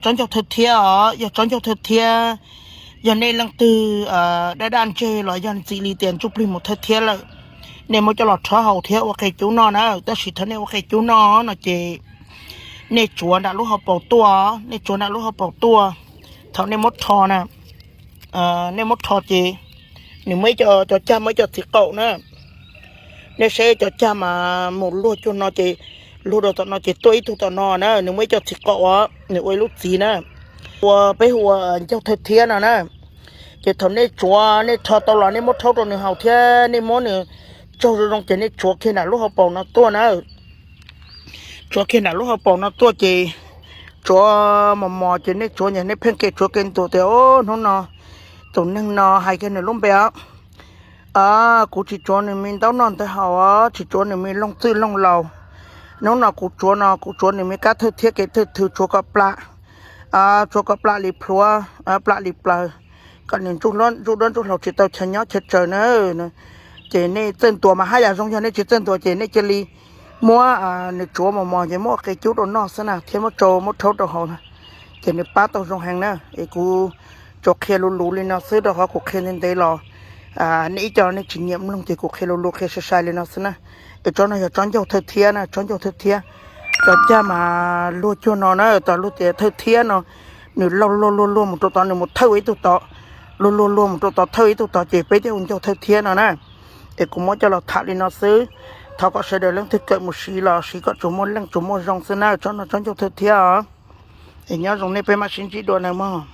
Tsob ncauj thawj thiab os, yog tsob ncauj thawj thiab. Yog nej leej twg daj daj ntseg los yog txim li tias ntsuj plig mus thawj thiab lawm, nej muab coj los rhaub haus thiab ua qe cub noj na. Tab sis thaum nej ua qe cub noj no ces nej tsuav nram lub hauv paus tuaj, nej tsuav nram lub hauv paus tuaj. Thaum nej muab rho na, nej muab rho ces nws muaj ib co, cov cag muaj ib co txiv qaum na. Nej saib cov cag mas mus luag cuag no ces, luag rau tom no ces tuaj ib tug tom no na, nws muaj ib co txiv qaum os, nws ua ib lub txiv na. Ua peb hu ua ncauj thawj thiab no na. Ces thaum nej tsuav nej rho tau los nej muab rhaub rau nws haus thiab nej muab nws tsaug zoo zoo ces nej tsuav kiag nram lub hauv paus no tuaj na. Tsuav kiag nram lub hauv paus no tuaj ces tsuav mos mos ces nej tsuav, nej pheej ke tsuav ke ntuas tias, o, hnub no tus neeg no hais kiag nws lub npe os. Kuv tsis tsuav nws me ntaub noj ntawv haus, tsis tsuav nws me looj txwj looj laus. Hnub no kuv tsuav no kuv tsuav nws me kab thawj thiab kev thawj thw, tsuav kom plam, tsuav kom plam li plhuav, plam li plaws, kom nws ntsuj duab ntsuj hlaus tsis tau chaw nyob chaw tsaws na. Ces nej txawj ntuas mas haj yam zoo, yog nej tsis txawj ntuas ces nej cia li muab nws tsuav mos mos ces muab ua qe cub rau noj xwb na, thiab muab tsau muab rhaub rau haus na, ces nws pab tau zoo heev na. Es kuv tsuas qhia luv luv li no xwb rau qhov kuv qhia ntev ntev los nej ib co nej tsis nyiam mloog ces kuv qhia luv luv qhia sai sai li no xwb na. Es tsob no yog tsob ncauj thawj thiab na, tsob ncauj thawj thiab. Cov cag mas luag cuag no na, tau luag tias thawj thiab no, nws luag luag luag luag mus rau tod nws mus thawj ua ib tug tod, luag luag luag mus rau tod thawj ib tug tod ces peb thiaj hu ncauj thawj thiab no na. Es kuv muab coj los tham li no xwb, thov kom sawv daws leej twg kawm mus siv los siv kom tsuas muaj leej tsuas muaj zoo xwb na, tsob no tsob ncauj thawj thiab os. Es nyob zoo nej, peb mam sib ntsib dua na mog.